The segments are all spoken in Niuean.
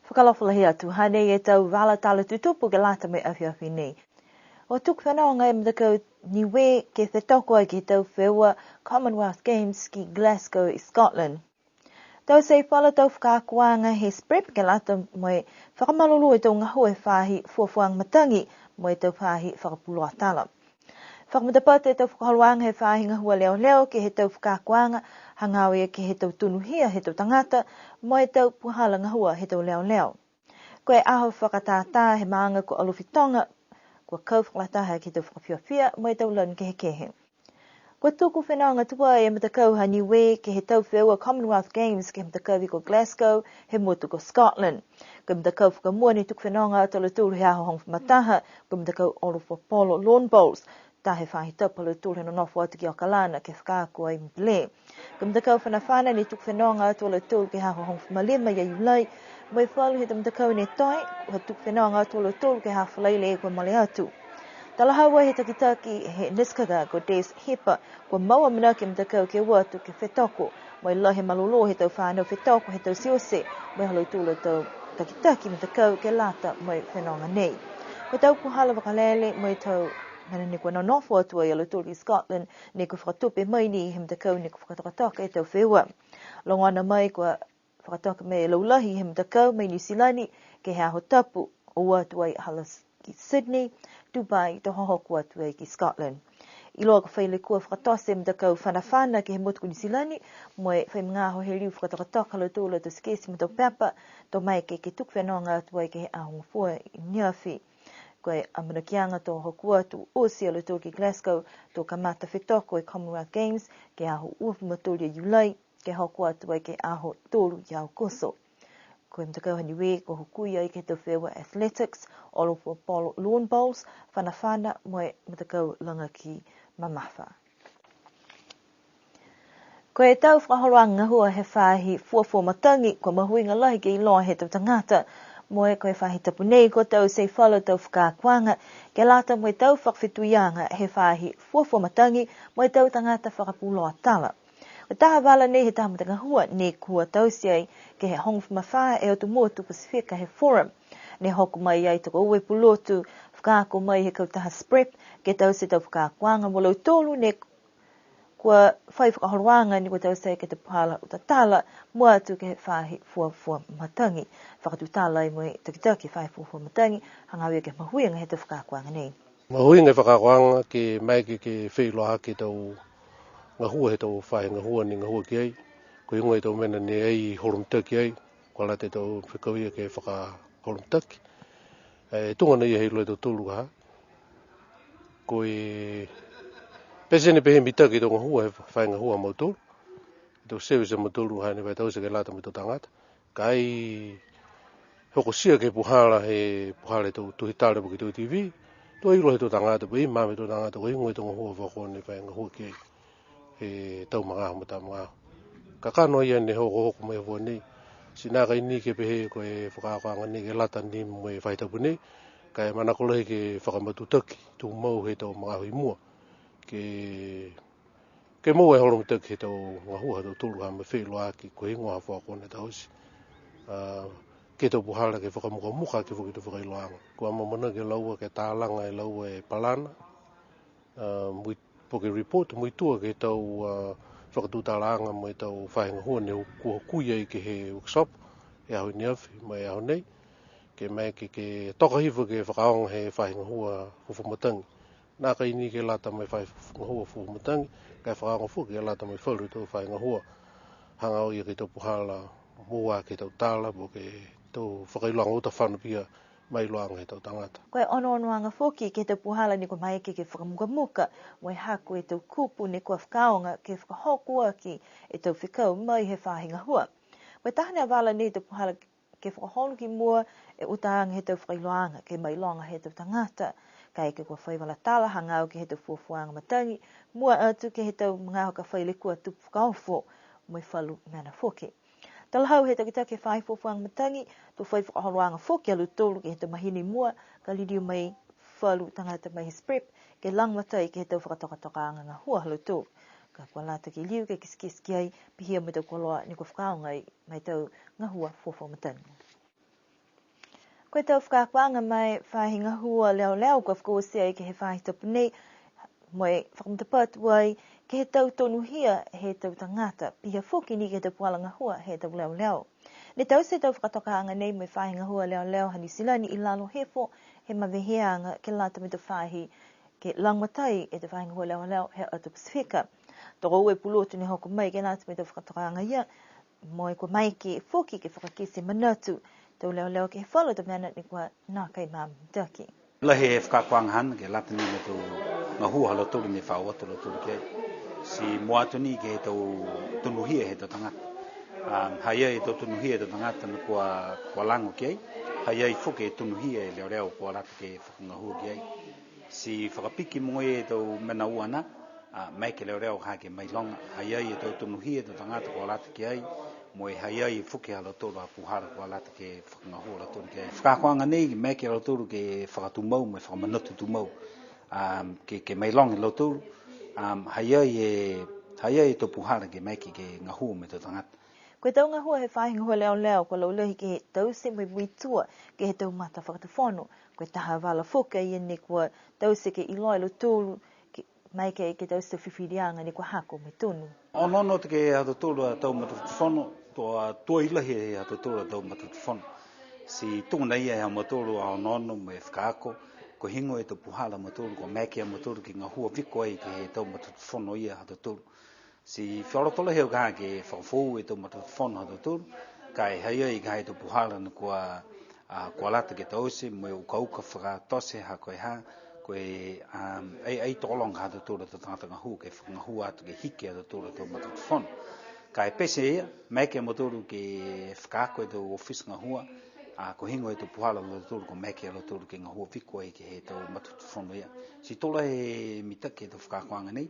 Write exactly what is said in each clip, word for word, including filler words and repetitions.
Fakaalofa lahi atu, hanei e tau vala tala tutupu ke lata mo e afiafi nei. Kua tuku fenoga e matakau Niue ke fetoko ai ke he tau feua Commonwealth Games ki Glasgow i Scotland. Taute e falu tau fakaakoaga he SPREP ke lata mo e fakamalolō e tau gahua he faahi fuafuaga matagi mo e tau faahi fakapuloa tala. Fakamatapatu e tau fakaholoaga he faahi gahua leoleo ke he tau fakaakoaga, hagaao ia ke he tau tonuhia he tau tagata mo e tau puhala gahua he tau leoleo. Ko e aho fakatātā he maaga ko Alofi Toga, kua kau fakalataha ke he tau fakafiafia mo e tau lanu kehekehe. Kua tuku fenoga tuai e matakau ha Niue ke he tau feua Commonwealth Games ke he matakavi ko Glasgow he motu ko Scotland. Ko e matakau fakamua ne tuku fenoga atu a lautolu he aho hogofulu ma taha, ko e matakau olo fuapolo lawn bowls, taha e faahi tapu ha lautolu he nonofo atu ki Okalana ke fakaako ai mo Pelē. Ko e matakau fanafana ne tuku fenoga atu a lautolu ke he aho hogofulu ma lima ia Iulai, mo e falu he tau matakau ne toe, kua tuku fenoga atu a lautolu ke he aho Falaile kua mole atu. Talahau ai he takitaki he NISCGA ko Des Hipa, kua mau amanaki e matakau ke o atu ke fetoko, mo e lahi e malolō he tau fanau fetoko he tau oti oti, mo e ha lautolu a tau takitaki matakau ke lata mo e fenoga nei. Ko e tau puhala vakalele mo e tau mena ne kua nonofo atu ai a lautolu i Scotland, ne kua fakatupe mai ni he matakau ne kua fakatokatoka e tau feua. Logona mai kua fakatoka mai e laulahi he matakau mai Niu Silani ke he aho tapu, o atu ai hala ki Sydney, Dubai, to hohoko atu ai ki Scotland. Iloa kua fai lekua fakatote e matakau fanafana ke he motu ko Niu Silani, mo e fai magaaho he liu fakatokatoka ha lautolu a tau tikiti mo e tau pepa, to maeke ke tuku fenoga atu ai ke he aho gofua i neafi. Ko e amanakiaga to hoko atu oti a lautolu ki Glasgow, to kamata fetoko e Commonwealth Games, ke he aho uafulu ma tolu ia Iulai, ke hoko atu ai ke he aho tolu ia Aokuso. Ko e matakau ha Niue, kua hukui ai ke he tau feua athletics, olo fuapolo lawn bowls, fanafana mo e matakau lagaki mamafa. Ko e tau fakaholoaga gahua he faahi fuafua matagi, kua mahuiga lahi ke iloa he tau tagata. Mo e ko e faahi tapu nei, kua taute e falu tau fakaakoaga, ke lata mo e tau fakafetuiaga he faahi fuafua matagi, mo e tau tagata fakapuloa tala. Ko e taha vala nei he taha matagahua, ne kua taute ai ke he hogofulu ma fā e atu motu Pasifika he Forum. Ne hoko mai ai tokoua e pulotu, fakaako mai he kautaha SPREP, ke taute e tau fakaakoaga mo lautolu ne kua fai fakaholoaga ne kua taute ke he puhala uta tala, mua atu ke he faahi fuafua matagi. Fakatutala ai mo e takitaki faahi fuafua matagi, hagaao ia ke he mahuiga he tau fakaakoaga nei. Mahuiga e fakaakoaga ke maeke ke, ke feiloaaki e tau gahua he tau faahi gahua ne gahua ki ai. Ko e heigoa e tau mena ne ai holo mitaki ai, kua lata e tau fekau ia ke fakaholo mitaki. E tuga na ia he iloa e tautolu ka ha. Ko e pete ne pehē mitaki e tau gahua he faahi gahua ha mautolu. E tau service ha mautolu ha ne fai taute ke lata mo e tau tagata. Ka e hokotia ke he puhala he, puhala he tau tohi tala po ke tau TV. To iloa he tau tagata, po ke maama he tau tagata, ko e heigoa e tau gahua fakaako ne fai gahua ki ai he tau magaaho mo e tau magaaho. Kakano ia ne hokohoko mai he fua nei. Ti nākai ni ke pehē ko e fakaakoaga nei ke lata ni mo e faahi tapu nei. Ka e manako lahi ke fakamatutaki, tumau he tau magaaho i mua. Ke, ke moua e holo mitaki he tau gahua ha tautolu ka mo e feiloaaki, ko e heigoa ha fua ko ne taute. A, ke he tau puhala ke fakamukamuka aki foki e tau fakailoaaga. Kua amaamanaki e laua ke talaga e laua e palana, a, mui-, po ke report, muitua ke he tau, a, fakatutalaaga mo e tau faahi gahua ne kua hukui ai ke he workshop, he aho i neafi, mo e aho nei, ke maeke ke, ke toka hifo ke fakaaoga he faahi gahua fuafua matagi. Nākai ni ke lata mo e faahi gahua fuafua matagi, ka e fakaaoga foki ke lata mo e falu tau faahi gahua. Hagaao ia ke he tau puhala, mua ke he tau tala, po ke he tau fakailoaaga uta fano pihia mo e iloaaga he tau tagata. Ko e onoonoaga foki ke he tau puhala ne kua maeke ke fakamukamuka, mo e hako e tau kupu ne kua fakaaoga ke fakahoko aki e tau fekau mai he faahi gahua. Ko e taha ni a vala nei he tau puhala ke fakaholo ki mua e utaaga he tau fakailoaaga, ke mailoga he tau tagata, kaeke kua fai vala tala hagaao ke he tau fuafuaaga matagi, mua atu ke he tau magaaho ka fai lekua tupu fakaofo, mo e falu mena foki. Talahau he takitaki he faahi fuafuaaga matagi, to fai fakaholoaga foki a lautolu ke he tau mahina i mua, ka liliu mai falu tagata mai he SPREP, ke lagomatai ke he tau fakatokatokaaga gahua ha lautolu. Ka kua lata ke liu ke kitekite ki ai, pihia mo e tau koloa ne kua fakaaoga ai ma e tau gahua fuafua matagi. Ko e tau fakaakoaga ma e faahi gahua leoleo kua fakaoti ai ke he faahi tapu nei, mo e fakamatapatu ai ke he tau tonuhia he tau tagata, pihia foki ni ke he tau puhala gahua he tau leoleo. Ne taute e tau fakatokaaga nei mo e faahi gahua leoleo ha Niu Silani i lalo hifo he maveheaga ke lata mo e tau faahi ke lagomatai e tau faahi gahua leoleo he atu Pasifika. Tokoua e pulotu ne hoko mai ke lata mo e tau fakatokaaga ia, mo e kua maeke foki ke fakakite manatu tau leoleo ke he falu tau mena ne kua nākai maama mitaki. Lahi e fakaakoaga haana ke lata ni mo e tau gahua ha lautolu ne fa o atu a lautolu ki ai. Ti mua atu ni ke he tau tonuhia he tau tagata. Um, ha i ai e tau tonuhia he tau tagata ne kua, kua lago ki ai. Ha i ai foki e tonuhia e leoleo kua lata ke fakagahua ki ai. Ti fakapiki mo e tau mena ua na, a, maeke leoleo ha ke mailoga, ha i ai e tau tonuhia e tau tagata kua lata ki ai, mo e ha i ai foki ha lautolu a puhala kua lata ke fakagahua a lautolu ki ai. Fakaakoaga nei, maeke a lautolu ke fakatumau, mo e fakamanatu tumau, um, ke, ke mailoga e lautolu, um, ha i ai e, ha i ai e tau puhala ke maeke ke gahua mo e tau tagata. Ko e tau gahua he faahi gahua leoleo, kua laulahi ke he taute mo e muitua ke he tau matafakatufono. Ko e taha vala foki a ia ne kua taute ke iloa e lautolu, ke, maeke ke taute e tau fifiliaga ne kua hako mo e tonu. Onoono atu ke he ha tautolu a tau matafakatufono, to a tua i lahi he ha tautolu a tau matafakatufono. Ti tuga ia e ha mautolu a onoono mo e fakaako, ko e heigoa e tau puhala ha mautolu, kua maeke a mautolu ke gahua viko ai ke he tau matafakatufono ia ha tautolu. Ti fia loto lahi au ka ke fakafoou e tau matafakatufono ha tautolu, ka e ha i ai ka e tau puhala ne kua, a, kua lata ke taute, mo e ukauka fakatote ha ko e ha, ko e, um, ai, ai tokologa ha tautolu a tau tagata gahua, ke fakagahua atu ke hiki a tautolu a tau matafakatufono. Ka e pete ia, maeke a mautolu ke fakaako e tau ofisa gahua, a, ko e heigoa e tau puhala ha lautolu, kua maeke a lautolu ke gahua viko ai ke he tau matafakatufono ia. Ti to lahi e mitaki he tau fakaakoaga nei,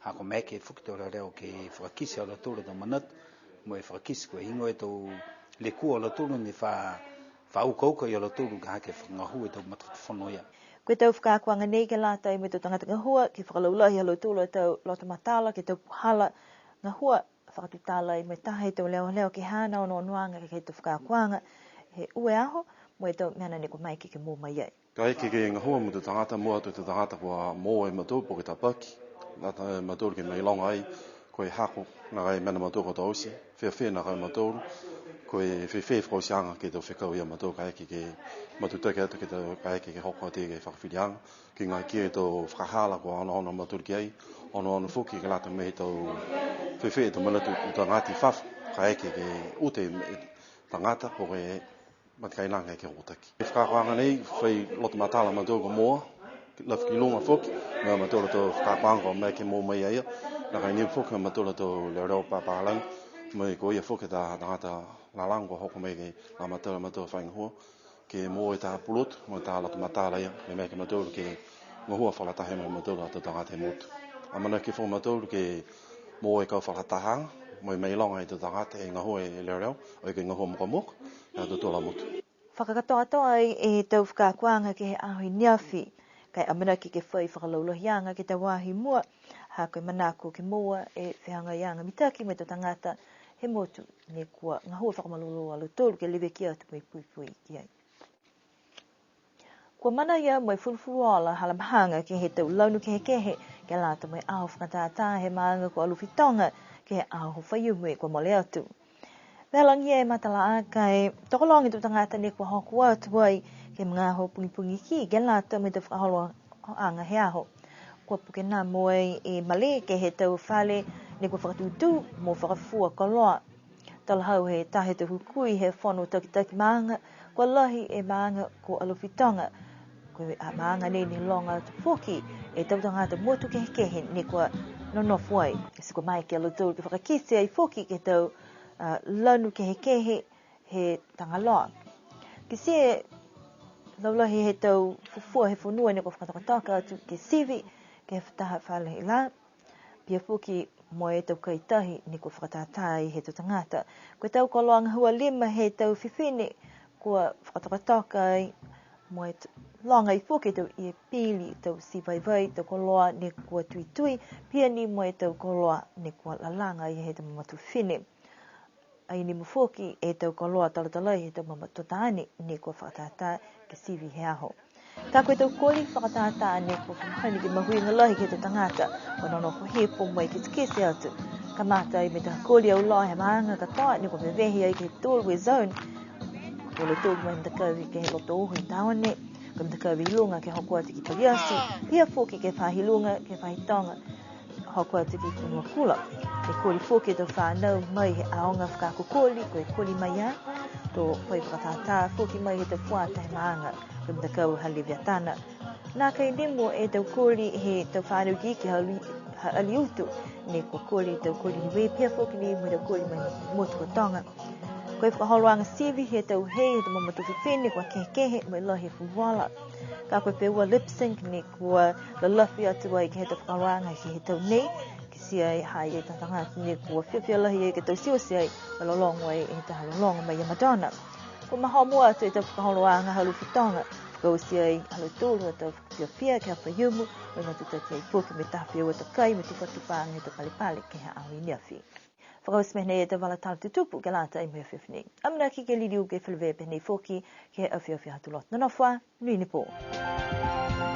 ha kua maeke foki e tau leoleo ke fakakite a lautolu a tau manatu, mo e fakakite ko e heigoa e tau lekua a lautolu ne fa, fa ukauka ia lautolu ka ha ke fakagahua e tau matafakatufono ia. Ko e tau fakaakoaga nei ke lata mo e tau tagata gahua, ke fakalaulahi ha lautolu a tau loto matala, ke he tau puhala gahua, fakatutala ai mo e taha he tau leoleo ke he haana onoonoaga ke he tau fakaakoaga he ua e aho, mo e tau mena ne kua maeke ke moua mai ai. Kaeke ke gahua mo e tau tagata, mua atu e tau tagata kua moua e mautolu po ke tapaki, lata e mautolu ke mailoga ai, ko e hako, nākai mena mautolu kua taute, fēfē nākai mautolu, ko e fēfē fakaotiaga ke he tau fekau ia mautolu, kaeke ke matutaki atu ke he tau, kaeke ke hoko atu ke he fakafiliaga, ke nākai e tau fakahala kua onoono a mautolu ki ai, onoono foki ke lata mo e tau fēfē e tau manatu tagata i fafo, kaeke ke uta e tagata, po ke matakainaga ke hokotaki. E fakaakoaga nei, fai loto matala a mautolu kua moua, lafi ki luga foki, mo e ha mautolu a tau fakaakoaga kua maeke ke moua mai a ia, nākai ni foki ha mautolu a tau leoleo papālagi, mo e ko ia foki e taha tagata lalago kua hoko mai ke lagomatai a mautolu fai gahua, ke moua e taha pulotu, mo e taha loto matala ia, ke maeke a mautolu ke gahua fakalataha mo e ha mautolu a tau tagata he motu. Amanaki foki a mautolu ke moua e kau fakalataha, mo e mailoga e tau tagata e gahua e leoleo, ai ko e gahua mukamuka, ha tautolu a motu. Fakakatoatoa ai e tau fakaakoaga ke he aho i neafi, ka e amanaki ke fai fakalaulahiaga ke he tau aho i mua, ha ko e manako ke moua e fehagaiaga mitaki mo e tau tagata he motu ne kua gahua fakamalolō a lautolu ke leveki atu mo e puipui ki ai. Kua manaia mo e fulufuluola ha Lamahaga ke he tau lanu kehekehe, ke lata mo e aho fakatātā he maaga ko Alofi Toga, ke he aho Faiumu kua mole atu. Velagia e matala aka e tokologa e tau tagata ne kua hoko atu ai ke he magaaho pogipogi ki, ke lata mo e tau fakaholoaga he aho. Kua puke nā mo e malē ke he tau fale ne kua fakatūtū mo fakafua koloa. Talahau he taha he tau hukui he fono takitaki maaga, kua lahi e maaga ko Alofi Toga. Ko e maaga nei ne loga atu foki e tau tagata motu kehekehe ne kua nonofo ai. Ti kua maeke a lautolu ke fakakite ai foki ke he tau, a, lanu kehekehe he tagaloa. Kitia e laulahi he tau fufua he fonua ne kua fakatokatoka atu ke sivi ke he taha fale he lā. Pihia foki mo e tau kaitahi ne kua fakatātā ai he tau tagata. Ko e tau koloa gahua lima he tau fifine kua fakatokatoka ai mo e t-, loga ai foki e tau ie pili, tau ti vaivai, tau koloa ne kua tuitui, pihia ni mo e tau koloa ne kua lalaga ai he tau mamatua fifine. ai ni mo foki e tau koloa talatalai he tau mamatua taane ne kua fakatātā ke sivi he aho. Ka ko e tau koli fakatātā ne kua fakahani ke mahuiga lahi ke he tau tagata, kua nonofo hipo mo e kitekite atu. Kamata ai mo e taha koli auloa he maaga katoa ne kua vevehe ai ke he tolu e zone. Ko e tolu mo e matakavi ke he loto uho he taone, ko e matakavi i luga ke hoko atu ki Paliati, pihia foki ke he faahi luga, ke he faahi toga, hoko atu ki Fonuakula. Ke koli foki e tau fanau mai he aoga fakakokoli, ko e koli mai a, to fai fakatātā foki mai he tau fuata he maaga, ko e matakau ha Leviatana. Nākai nimo e tau koli he tau fanau ikiiki ha Aliutu, ne kua koli e tau koli Niue, pihia foki ni mo e tau koli mai motu ko Toga. Ko e fakaholoaga sivi he tau hei he tau mamatua fifine kua kehekehe mo e lahi he fuluola. Ka ko e feua lip sync ne kua lalafi atu ai ke he tau fakaholoaga ke he tau nei, kitia ai ha i ai e tau tagata ne kua fiafia lahi ai ke taute ai e lologo ai e taha lologo mai ia Madonna. Kua mahomo atu e tau fakaholoaga ha Lufi Toga, fakaoti ai ha lautolu a tau fiafia ke he faiumu, mo e matutaki ai foki mo e taha feua tau kai mo e tufatufa he tau palepale ke he aho i neafi. Fakaoti pehē nei e tau vala tala tutupu ke lata mo e afiafi nei. Amanaki ke liliu ke feleveia pehē nei foki ke he afiafi Aho Lotu. Nonofo ā, monuina e pō.